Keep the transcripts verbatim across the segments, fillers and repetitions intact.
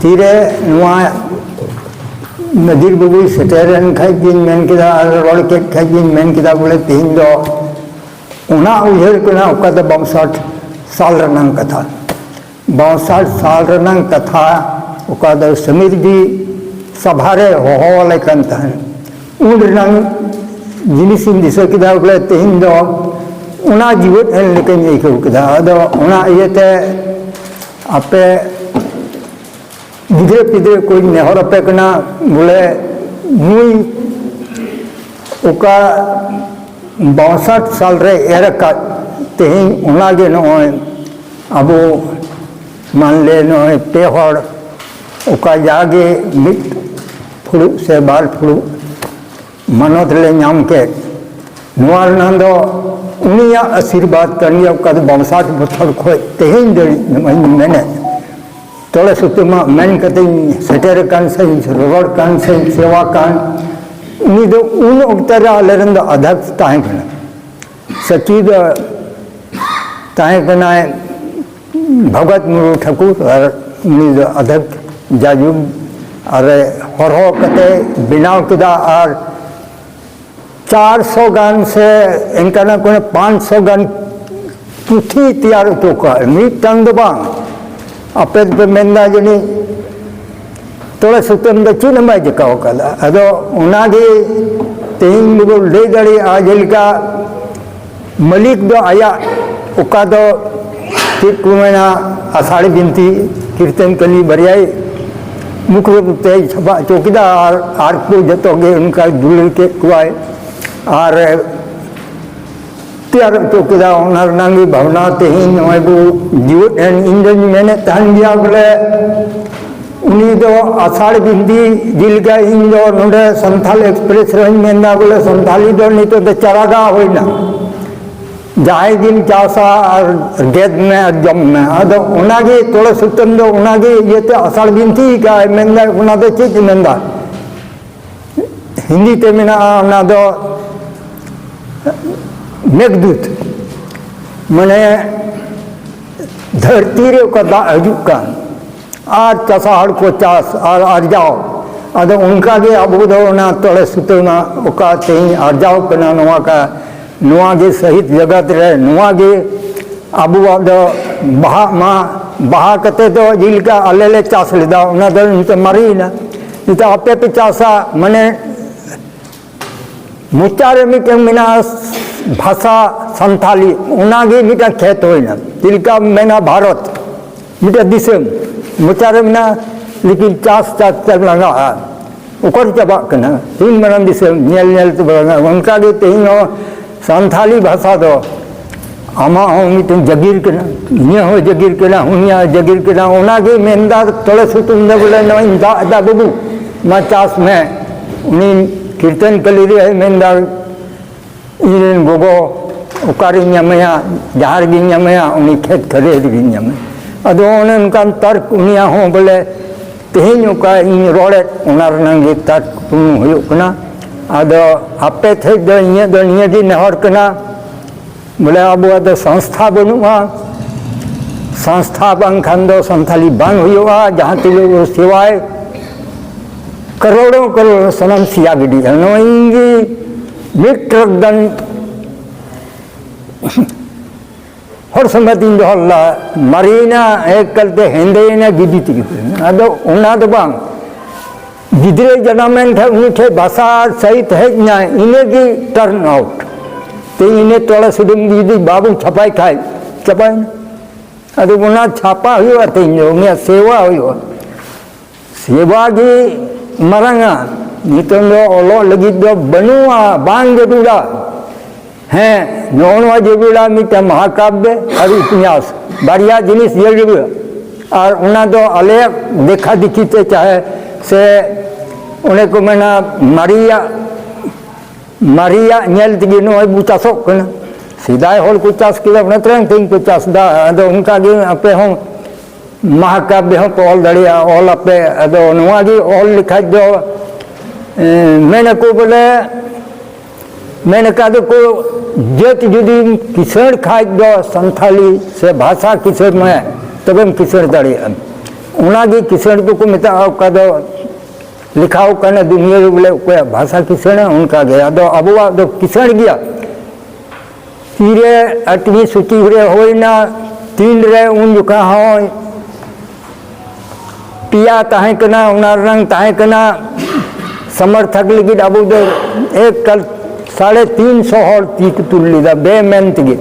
ᱛᱤᱨᱮ ᱱᱚᱣᱟ ᱱᱟᱡᱤᱨ ᱵᱟᱹᱵᱩᱭ ᱥᱮᱴᱮᱨᱮᱱ ᱠᱷᱟᱡ ᱜᱤᱧ ᱢᱮᱱ ᱠᱮᱫᱟ, ᱟᱨ ᱨᱚᱲ ᱠᱮᱫ ᱠᱷᱟᱡ ᱜᱤᱧ ᱢᱮᱱ ᱠᱮᱫᱟ, ᱵᱚᱞᱮ ᱛᱮᱦᱮᱧ ᱫᱚ ᱚᱱᱟ ᱩᱭᱦᱟᱹᱨ ᱠᱟᱱᱟ, ᱚᱠᱟ ᱫᱚ ᱵᱟᱣᱥᱟᱴ ᱥᱟᱞ ᱨᱮᱱᱟᱝ ᱠᱟᱛᱷᱟ᱾ ᱵᱟᱣᱥᱟᱴ ᱥᱟᱞ ᱨᱮᱱᱟᱝ ᱠᱟᱛᱷᱟ, ᱚᱠᱟ ᱫᱚ ᱥᱟᱢᱤᱨ ᱡᱤ ᱥᱟᱵᱷᱟ ᱨᱮ ᱦᱚᱦᱚ ᱟᱞᱮ ᱠᱟᱱ ᱛᱟᱦᱮᱸᱱ, ᱩᱱ ᱨᱮᱱᱟᱝ ᱡᱤᱱᱤᱥᱤᱧ ᱫᱤᱥᱟᱹ ᱠᱮᱫᱟ᱾ ᱵᱚᱞᱮ ᱛᱮᱦᱮᱧ ᱫᱚ ᱚᱱᱟ ᱡᱤᱣᱮᱫ ᱮᱱ ᱞᱮᱠᱟᱧ ᱟᱹᱭᱠᱟᱹᱣ ᱠᱮᱫᱟ᱾ ᱟᱫᱚ ᱚᱱᱟ ᱤᱭᱟᱹᱛᱮ ᱟᱯᱮ ᱜᱤᱫᱽᱨᱟᱹ ᱯᱤᱫᱽᱨᱟᱹ ᱠᱚᱧ ᱱᱮᱦᱚᱨ ᱟᱯᱮ ᱠᱟᱱᱟ, ᱵᱚᱞᱮ ᱱᱩᱭ ᱚᱠᱟ ᱵᱟᱣᱥᱟᱴ ᱥᱟᱞ ᱨᱮ ᱮᱨ ᱟᱠᱟᱫ, ᱛᱮᱦᱮᱧ ᱚᱱᱟᱜᱮ ᱱᱚᱜᱼᱚᱭ ᱟᱵᱚ ᱢᱟᱱᱞᱮ ᱱᱚᱜᱼᱚᱭ ᱯᱮ ᱦᱚᱲ ᱚᱠᱟ ᱡᱟᱜᱮ ᱢᱤᱫ ᱯᱷᱩᱲᱩᱜ ᱥᱮ ᱵᱟᱨ ᱯᱷᱩᱲᱩᱜ ᱢᱟᱱᱚᱛ ᱞᱮ ᱧᱟᱢ ᱠᱮᱫ, ᱱᱚᱣᱟ ᱨᱮᱱᱟᱜ ᱫᱚ ᱩᱱᱤᱭᱟᱜ ᱟᱥᱤᱨᱵᱟᱫᱽ ᱠᱟᱱ ᱜᱮᱭᱟ᱾ ᱚᱠᱟ ᱫᱚ ᱵᱟᱣᱥᱟᱴ ᱵᱚᱪᱷᱚᱨ ᱠᱷᱚᱱ ᱛᱮᱦᱮᱧ ᱫᱷᱟᱹᱨᱤᱡ ᱱᱚᱜᱼᱚᱭ ᱢᱮᱱᱮᱫ, ᱛᱚᱲᱮ ᱥᱩᱛᱟᱹᱢᱟᱜ ᱢᱮᱱ ᱠᱟᱛᱮᱧ ᱥᱮᱴᱮᱨ ᱟᱠᱟᱱ ᱥᱮᱧ ᱨᱚᱨᱚᱲ ᱠᱟᱱ ᱥᱮᱧ ᱥᱮᱣᱟ ᱠᱟᱱ, ᱩᱱᱤ ᱫᱚ ᱩᱱ ᱚᱠᱛᱮ ᱨᱮ ᱟᱞᱮ ᱨᱮᱱ ᱫᱚ ᱟᱫᱷᱟᱠ ᱛᱟᱦᱮᱸ ᱠᱟᱱᱟ᱾ ᱥᱟᱹᱪᱤ ᱫᱚ ᱛᱟᱦᱮᱸ ᱠᱟᱱᱟᱭ ᱵᱷᱚᱜᱚᱛ ᱢᱩᱨᱢᱩ ᱴᱷᱟᱹᱠᱩᱨ, ᱟᱨ ᱩᱱᱤ ᱫᱚ ᱟᱫᱷᱟᱠ ᱡᱟᱡᱩᱜᱽ ᱟᱨᱮ ᱦᱚᱨᱦᱚ ᱠᱟᱛᱮ ᱵᱮᱱᱟᱣ ᱠᱮᱫᱟ᱾ ᱟᱨ ᱪᱟᱨᱥᱚ ᱜᱟᱱ ᱥᱮ ᱮᱱᱠᱟᱱᱟᱜ ᱠᱚ ᱯᱟᱸᱪᱥᱚ ᱜᱟᱱ ᱯᱩᱛᱷᱤ ᱛᱮᱭᱟᱨ ᱦᱚᱪᱚ ᱠᱟᱜᱼᱟ, ᱢᱤᱫᱴᱟᱝ ᱫᱚ ᱵᱟᱝ᱾ ᱟᱯᱮ ᱫᱚᱯᱮ ᱢᱮᱱᱫᱟ ᱡᱟᱹᱱᱤᱡ ᱛᱚᱲᱮ ᱥᱩᱛᱟᱹᱢ ᱫᱚ ᱪᱮᱫ ᱦᱚᱸ ᱵᱟᱭ ᱪᱤᱠᱟᱹᱣ ᱠᱟᱫᱟ᱾ ᱟᱫᱚ ᱚᱱᱟᱜᱮ ᱛᱮᱦᱮᱧ ᱫᱚᱵᱚ ᱞᱟᱹᱭ ᱫᱟᱲᱮᱭᱟᱜᱼᱟ, ᱡᱮᱞᱮᱠᱟ ᱢᱟᱹᱞᱤᱠ ᱫᱚ ᱟᱭᱟᱜ ᱚᱠᱟ ᱫᱚ ᱪᱮᱫ ᱠᱚ ᱢᱮᱱᱟ, ᱟᱥᱟᱲ ᱵᱤᱱᱛᱤ, ᱠᱤᱨᱛᱚᱱ ᱠᱟᱹᱞᱤ ᱵᱟᱨᱭᱟᱭ ᱢᱩᱠᱷ ᱨᱩᱯ ᱛᱮᱭ ᱪᱷᱟᱯᱟ ᱦᱚᱪᱚ ᱠᱮᱫᱟ, ᱟᱨ, ᱟᱨ ᱠᱚ ᱡᱚᱛᱚ ᱜᱮ ᱚᱱᱠᱟ ᱫᱩᱞᱟᱹᱲ ᱠᱮᱫ ᱠᱚᱣᱟᱭ᱾ ᱟᱨ ᱛᱮᱭᱟᱨ ᱦᱚᱪᱚ ᱠᱮᱫᱟ᱾ ᱚᱱᱟ ᱨᱮᱱᱟᱜ ᱜᱮ ᱵᱷᱟᱵᱽᱱᱟ ᱛᱮᱦᱮᱧ ᱱᱚᱜᱼᱚᱭ ᱵᱚ ᱡᱤᱣᱮᱫ ᱮᱱ᱾ ᱤᱧ ᱫᱚᱧ ᱢᱮᱱᱮᱫ ᱛᱟᱦᱮᱱ ᱜᱮᱭᱟ ᱵᱚᱞᱮ ᱩᱱᱤ ᱫᱚ ᱟᱥᱟᱲ ᱵᱤᱱᱫᱤ ᱡᱮᱞᱮᱠᱟ ᱤᱧ ᱫᱚ ᱱᱚᱰᱮ ᱥᱟᱱᱛᱷᱟᱞ ᱮᱠᱥᱯᱨᱮᱥ ᱨᱮᱦᱚᱧ ᱢᱮᱱᱫᱟ ᱵᱚᱞᱮ ᱥᱟᱱᱛᱷᱟᱞᱤ ᱫᱚ ᱱᱤᱛᱚᱜ ᱫᱚ ᱪᱟᱨᱟᱜᱟ ᱦᱩᱭᱱᱟ, ᱡᱟᱦᱟᱸᱭ ᱜᱮᱢ ᱪᱟᱥᱟ ᱟᱨ ᱜᱮᱫ ᱢᱮ ᱟᱨ ᱡᱚᱢ ᱢᱮ᱾ ᱟᱫᱚ ᱚᱱᱟᱜᱮ ᱛᱚᱲᱮ ᱥᱩᱛᱟᱹᱢ ᱫᱚ ᱚᱱᱟᱜᱮ ᱤᱭᱟᱹᱛᱮ ᱟᱥᱟᱲ ᱵᱤᱱᱛᱤ ᱠᱟᱜᱼᱟᱭ ᱢᱮᱱᱫᱟ, ᱚᱱᱟ ᱫᱚ ᱪᱮᱫ ᱮ ᱢᱮᱱᱫᱟ? ᱦᱤᱱᱫᱤ ᱛᱮ ᱢᱮᱱᱟᱜᱼᱟ ᱚᱱᱟ ᱫᱚ ᱢᱮᱜᱷᱫᱩᱛ, ᱢᱟᱱᱮ ᱫᱷᱟᱹᱨᱛᱤ ᱨᱮ ᱚᱠᱟ ᱫᱟᱜ ᱦᱤᱡᱩᱜ ᱠᱟᱱ, ᱟᱨ ᱪᱟᱥᱟ ᱦᱚᱲ ᱠᱚ ᱪᱟᱥ ᱟᱨ ᱟᱨᱡᱟᱣ᱾ ᱟᱫᱚ ᱚᱱᱠᱟ ᱜᱮ ᱟᱵᱚ ᱫᱚ ᱚᱱᱟ ᱛᱚᱲᱮ ᱥᱩᱛᱟᱹᱢᱟᱜ ᱚᱠᱟ ᱛᱮᱦᱮᱧ ᱟᱨᱡᱟᱣ ᱠᱟᱱᱟ, ᱱᱚᱣᱟ ᱠᱟ-, ᱱᱚᱣᱟ ᱜᱮ ᱥᱟᱹᱦᱤᱛ ᱡᱚᱜᱚᱛ ᱨᱮ ᱱᱚᱣᱟ ᱜᱮ ᱟᱵᱚᱣᱟᱜ ᱫᱚ ᱵᱟᱦᱟᱜ ᱢᱟ᱾ ᱵᱟᱦᱟ ᱠᱟᱛᱮ ᱫᱚ ᱡᱮᱞᱮᱠᱟ ᱟᱞᱮ ᱞᱮ ᱪᱟᱥ ᱞᱮᱫᱟ, ᱚᱱᱟ ᱫᱚ ᱱᱤᱛᱚᱜ ᱢᱟᱨᱮᱭᱮᱱᱟ᱾ ᱱᱤᱛᱚᱜ ᱟᱯᱮ ᱯᱮ ᱪᱟᱥᱟ, ᱢᱟᱱᱮ ᱢᱚᱪᱟ ᱨᱮ ᱢᱤᱫᱴᱟᱝ ᱢᱮᱱᱟᱜᱼᱟ ᱵᱷᱟᱥᱟ ᱥᱟᱱᱛᱷᱟᱞᱤ, ᱚᱱᱟᱜᱮ ᱢᱤᱫᱴᱟᱝ ᱠᱷᱮᱛ ᱦᱩᱭᱱᱟ᱾ ᱪᱮᱫ ᱞᱮᱠᱟᱢ ᱢᱮᱱᱟ ᱵᱷᱟᱨᱚᱛ, ᱢᱤᱫᱴᱟᱝ ᱫᱤᱥᱚᱢ, ᱢᱚᱪᱟ ᱨᱮ ᱢᱮᱱᱟᱜᱼᱟ, ᱞᱮᱠᱤᱱ ᱪᱟᱥ ᱪᱟᱥ ᱛᱮ ᱞᱟᱸᱜᱟᱜᱼᱟ᱾ ᱚᱠᱟᱨᱮ ᱪᱟᱵᱟᱜ ᱠᱟᱱᱟ? ᱛᱤᱱ ᱢᱟᱨᱟᱝ ᱫᱤᱥᱚᱢ ᱧᱮᱞ ᱧᱮᱞ ᱛᱮ ᱞᱟᱸᱜᱟᱜᱼᱟ᱾ ᱚᱱᱠᱟᱜᱮ ᱛᱮᱦᱮᱧ ᱦᱚᱸ ᱥᱟᱱᱛᱷᱟᱞᱤ ᱵᱷᱟᱥᱟ ᱫᱚ ᱟᱢᱟᱜ ᱦᱚᱸ ᱢᱤᱫᱴᱮᱱ ᱡᱟᱹᱜᱤᱨ ᱠᱟᱱᱟ, ᱤᱧᱟᱹᱜ ᱦᱚᱸ ᱡᱟᱹᱜᱤᱨ ᱠᱟᱱᱟ, ᱩᱱᱤᱭᱟᱜ ᱡᱟᱹᱜᱤᱨ ᱠᱟᱱᱟ᱾ ᱚᱱᱟᱜᱮ ᱢᱮᱱᱫᱟ, ᱛᱚᱲᱮ ᱥᱩᱛᱟᱹᱢ ᱫᱚ ᱵᱚᱞᱮ, ᱱᱚᱜᱼᱚᱭ ᱤᱧ ᱫᱟᱜ ᱮᱫᱟ ᱵᱟᱹᱵᱩ, ᱢᱟ ᱪᱟᱥ ᱢᱮ᱾ ᱩᱱᱤ ᱠᱤᱨᱛᱚᱱ ᱠᱟᱹᱞᱤ ᱨᱮᱭ ᱢᱮᱱᱫᱟ, ᱤᱧ ᱨᱮᱱ ᱜᱚᱜᱚ ᱚᱠᱟᱨᱮᱧ ᱧᱟᱢᱮᱭᱟ, ᱡᱟᱦᱟᱸ ᱨᱮᱜᱮᱧ ᱧᱟᱢᱮᱭᱟ, ᱩᱱᱤ ᱠᱷᱮᱛ ᱠᱷᱟᱹᱨᱟᱹᱭ ᱨᱮᱜᱮᱧ ᱧᱟᱢᱮᱭᱟ᱾ ᱟᱫᱚ ᱚᱱᱮ ᱚᱱᱠᱟᱱ ᱛᱟᱨᱠ ᱩᱱᱤᱭᱟᱜ ᱦᱚᱸ ᱵᱚᱞᱮ, ᱛᱮᱦᱮᱧ ᱚᱠᱟ ᱤᱧ ᱨᱚᱲᱮᱫ, ᱚᱱᱟ ᱨᱮᱱᱟᱜ ᱜᱮ ᱛᱟᱨᱠ ᱯᱩᱨᱩᱱ ᱦᱩᱭᱩᱜ ᱠᱟᱱᱟ᱾ ᱟᱫᱚ ᱟᱯᱮ ᱴᱷᱮᱡ ᱫᱚ ᱤᱧᱟᱹᱜ ᱫᱚ ᱱᱤᱭᱟᱹ ᱜᱮ ᱱᱮᱦᱚᱨ ᱠᱟᱱᱟ, ᱵᱚᱞᱮ ᱟᱵᱚᱣᱟᱜ ᱫᱚ ᱥᱚᱝᱥᱛᱷᱟ ᱵᱟᱹᱱᱩᱜᱼᱟ, ᱥᱚᱝᱥᱛᱷᱟ ᱵᱟᱝᱠᱷᱟᱱ ᱫᱚ ᱥᱟᱱᱛᱷᱟᱞᱤ ᱵᱟᱝ ᱦᱩᱭᱩᱜᱼᱟ᱾ ᱡᱟᱦᱟᱸ ᱛᱤᱱᱟᱹᱜ ᱵᱚ ᱥᱮᱵᱟᱭ, ᱠᱟᱨᱳᱲᱚ ᱠᱟᱨᱳᱲ ᱥᱟᱱᱟᱢ ᱥᱮᱭᱟ ᱜᱤᱰᱤᱜᱼᱟ᱾ ᱱᱚᱜᱼᱚᱭ ᱤᱧ ᱜᱮ ᱢᱤᱫ ᱴᱨᱟᱠ ᱜᱟᱱ ᱦᱚᱲ ᱥᱚᱸᱜᱮ ᱛᱤᱧ ᱫᱚᱦᱚ ᱞᱮᱫᱟ, ᱢᱟᱨᱮᱭᱮᱱᱟ, ᱮᱠᱟᱞᱛᱮ ᱦᱮᱸᱫᱮᱭᱮᱱᱟ, ᱜᱤᱰᱤ ᱛᱮᱜᱮ ᱦᱩᱭᱱᱟ᱾ ᱟᱫᱚ ᱚᱱᱟ ᱫᱚ ᱵᱟᱝ, ᱜᱤᱫᱽᱨᱟᱹᱭ ᱡᱟᱱᱟᱢᱮᱱ ᱠᱷᱟᱱ ᱩᱱᱤ ᱴᱷᱮᱱ ᱵᱷᱟᱥᱟ ᱟᱨ ᱥᱟᱹᱦᱤᱛ ᱦᱮᱡ ᱮᱱᱟ, ᱤᱱᱟᱹᱜᱮ ᱴᱟᱨᱱ ᱟᱣᱩᱴ᱾ ᱛᱮ ᱤᱱᱟᱹ ᱛᱚᱲᱮ ᱥᱩᱛᱟᱹᱢ ᱡᱩᱫᱤ ᱵᱟᱵᱚᱱ ᱪᱷᱟᱯᱟᱭ ᱠᱷᱟᱡ, ᱪᱟᱵᱟᱭᱮᱱᱟ᱾ ᱟᱫᱚ ᱚᱱᱟ ᱪᱷᱟᱯᱟ ᱦᱩᱭᱩᱜᱼᱟ, ᱛᱮᱦᱮᱧ ᱫᱚ ᱩᱱᱤᱭᱟᱜ ᱥᱮᱵᱟ ᱦᱩᱭᱩᱜᱼᱟ᱾ ᱥᱮᱵᱟ ᱜᱮ ᱢᱟᱨᱟᱝᱟ᱾ ᱱᱤᱛᱚᱝ ᱫᱚ ᱚᱞᱚᱜ ᱞᱟᱹᱜᱤᱫ ᱫᱚ ᱵᱟᱹᱱᱩᱜᱼᱟ, ᱵᱟᱝ ᱡᱟᱹᱨᱩᱲᱟ᱾ ᱦᱮᱸ, ᱱᱚᱜᱼᱚ ᱱᱚᱣᱟ ᱡᱟᱹᱨᱩᱲᱟ, ᱢᱤᱫᱴᱟᱝ ᱢᱟᱦᱟᱠᱟᱵᱭᱚ ᱟᱨ ᱩᱯᱱᱭᱟᱥ, ᱵᱟᱨᱭᱟ ᱡᱤᱱᱤᱥ ᱡᱟᱹᱨᱩᱲᱟ᱾ ᱟᱨ ᱚᱱᱟ ᱫᱚ ᱟᱞᱮᱭᱟᱜ ᱫᱮᱠᱷᱟ ᱫᱮᱠᱷᱤ ᱛᱮ, ᱪᱟᱦᱮ ᱥᱮ ᱚᱱᱮ ᱠᱚ ᱢᱮᱱᱟ, ᱢᱟᱨᱮᱭᱟᱜ, ᱢᱟᱨᱮᱭᱟᱜ ᱧᱮᱞ ᱛᱮᱜᱮ ᱱᱚᱜᱼᱚᱭ ᱵᱚ ᱪᱟᱥᱚᱜ ᱠᱟᱱᱟ᱾ ᱥᱮᱫᱟᱭ ᱦᱚᱲ ᱠᱚ ᱪᱟᱥ ᱠᱮᱫᱟ, ᱚᱱᱟ ᱛᱟᱭᱚᱢ ᱛᱮᱦᱮᱧ ᱠᱚ ᱪᱟᱥ ᱮᱫᱟ᱾ ᱟᱫᱚ ᱚᱱᱠᱟ ᱜᱮ ᱟᱯᱮ ᱦᱚᱸ ᱢᱟᱦᱟᱠᱟᱵᱭᱚ ᱦᱚᱸ ᱯᱮ ᱚᱞ ᱫᱟᱲᱮᱭᱟᱜᱼᱟ, ᱚᱞ ᱟᱯᱮ᱾ ᱟᱫᱚ ᱱᱚᱣᱟ ᱜᱮ ᱚᱞ ᱞᱮᱠᱷᱟᱡ ᱫᱚ, ᱮ, ᱢᱮᱱ ᱟᱠᱚ ᱵᱚᱞᱮ, ᱢᱮᱱ ᱟᱠᱟᱫ ᱫᱚᱠᱚ, ᱡᱟᱹᱛ ᱡᱩᱫᱤᱢ ᱠᱤᱥᱟᱹᱬ ᱠᱷᱟᱡ ᱫᱚ ᱥᱟᱱᱛᱷᱟᱞᱤ ᱥᱮ ᱵᱷᱟᱥᱟ ᱠᱤᱥᱟᱹᱬ ᱢᱮ, ᱛᱚᱵᱮᱢ ᱠᱤᱥᱟᱹᱬ ᱫᱟᱲᱮᱭᱟᱜᱼᱟ᱾ ᱚᱱᱟᱜᱮ ᱠᱤᱥᱟᱹᱬ ᱫᱚᱠᱚ ᱢᱮᱛᱟᱜᱼᱟ, ᱚᱠᱟ ᱫᱚ ᱞᱮᱠᱷᱟᱣ ᱠᱟᱱᱟ ᱫᱩᱱᱤᱭᱟᱹ ᱨᱮ ᱵᱚᱞᱮ ᱚᱠᱚᱭᱟᱜ ᱵᱷᱟᱥᱟ ᱠᱤᱥᱟᱹᱬᱟ, ᱚᱱᱠᱟᱜᱮ᱾ ᱟᱫᱚ ᱟᱵᱚᱣᱟᱜ ᱫᱚ ᱠᱤᱥᱟᱹᱬ ᱜᱮᱭᱟ᱾ ᱛᱤᱨᱮ ᱟᱴᱵᱤ ᱥᱩᱪᱤ ᱨᱮ ᱦᱩᱭᱱᱟ, ᱛᱤᱱᱨᱮ ᱩᱱ ᱡᱚᱠᱷᱟ ᱦᱚᱸ ᱯᱮᱭᱟ ᱛᱟᱦᱮᱸ ᱠᱟᱱᱟ, ᱚᱱᱟ ᱨᱮᱱᱟᱝ ᱛᱟᱦᱮᱸ ᱠᱟᱱᱟ ᱥᱚᱢᱚᱨᱛᱷᱚᱠ ᱞᱟᱹᱜᱤᱫ ᱟᱵᱚ ᱫᱚ ᱮᱠᱟᱞ ᱥᱟᱲᱮ ᱛᱤᱱ ᱥᱚ ᱦᱚᱲ ᱛᱤ ᱠᱚ ᱛᱩᱞ ᱞᱮᱫᱟ ᱵᱮᱢᱮᱱ ᱛᱮᱜᱮ,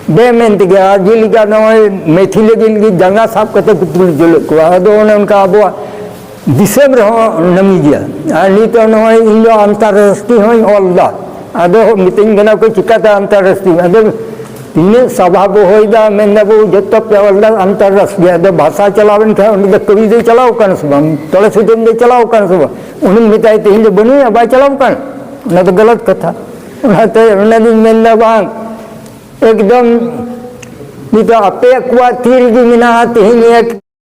ᱵᱮᱢᱮᱱ ᱛᱮᱜᱮ᱾ ᱟᱨ ᱡᱮᱞᱮᱠᱟ ᱱᱚᱜᱼᱚᱭ ᱢᱮᱛᱷᱤ ᱞᱟᱹᱜᱤᱫ ᱞᱟᱹᱜᱤᱫ ᱡᱟᱸᱜᱟ ᱥᱟᱵ ᱠᱟᱛᱮ ᱠᱚ ᱛᱩᱞ ᱦᱚᱪᱚ ᱞᱮᱫ ᱠᱚᱣᱟ᱾ ᱟᱫᱚ ᱚᱱᱮ ᱚᱱᱠᱟ ᱟᱵᱚᱣᱟᱜ ᱫᱤᱥᱚᱢ ᱨᱮᱦᱚᱸ ᱱᱟᱹᱢᱤ ᱜᱮᱭᱟ᱾ ᱟᱨ ᱱᱤᱛᱚᱜ ᱱᱚᱜᱼᱚᱭ ᱤᱧ ᱫᱚ ᱟᱱᱛᱟᱨᱨᱟᱥᱴᱨᱤᱭᱚ ᱦᱚᱸᱧ ᱚᱞ ᱮᱫᱟ᱾ ᱟᱫᱚ ᱢᱤᱛᱟᱹᱧ ᱠᱟᱱᱟ ᱠᱚ, "ᱪᱤᱠᱟᱹᱛᱮ ᱟᱱᱛᱟᱨᱨᱟᱥᱴᱨᱤᱭᱚ?" ᱟᱫᱚ ᱛᱤᱱᱟᱹᱜ ᱥᱟᱵᱷᱟ ᱵᱚ ᱦᱩᱭ ᱮᱫᱟ, ᱢᱮᱱ ᱫᱟᱵᱚ ᱡᱚᱛᱚ ᱯᱮ ᱚᱞ ᱮᱫᱟ ᱟᱱᱛᱟᱨᱨᱟᱥᱴᱨᱤᱭᱚ᱾ ᱟᱫᱚ ᱵᱷᱟᱥᱟ ᱪᱟᱞᱟᱣ ᱮᱱ ᱠᱷᱟᱱ ᱚᱸᱰᱮ ᱫᱚ ᱠᱚᱵᱤ ᱫᱚᱭ ᱪᱟᱞᱟᱣ ᱟᱠᱟᱱᱟ ᱥᱮ ᱵᱟᱝ? ᱛᱚᱲᱮ ᱥᱩᱛᱟᱹᱢ ᱫᱚᱭ ᱪᱟᱞᱟᱣ ᱟᱠᱟᱱᱟ ᱥᱮ ᱵᱟᱝ? ᱩᱱᱤᱢ ᱢᱮᱛᱟᱭ, "ᱛᱮᱦᱮᱧ ᱫᱚ ᱵᱟᱹᱱᱩᱭᱟ, ᱵᱟᱭ ᱪᱟᱞᱟᱣ ᱟᱠᱟᱱ", ᱚᱱᱟ ᱫᱚ ᱜᱟᱞᱟᱛ ᱠᱟᱛᱷᱟ᱾ ᱚᱱᱟᱛᱮ ᱚᱱᱟ ᱫᱚᱧ ᱢᱮᱱ ᱮᱫᱟ, ᱵᱟᱝ, ᱮᱠᱫᱚᱢ ᱱᱤᱛᱚᱜ ᱟᱯᱮ ᱠᱚᱣᱟᱜ ᱛᱤ ᱨᱮᱜᱮ ᱢᱮᱱᱟᱜᱼᱟ ᱛᱮᱦᱮᱧ ᱮᱠ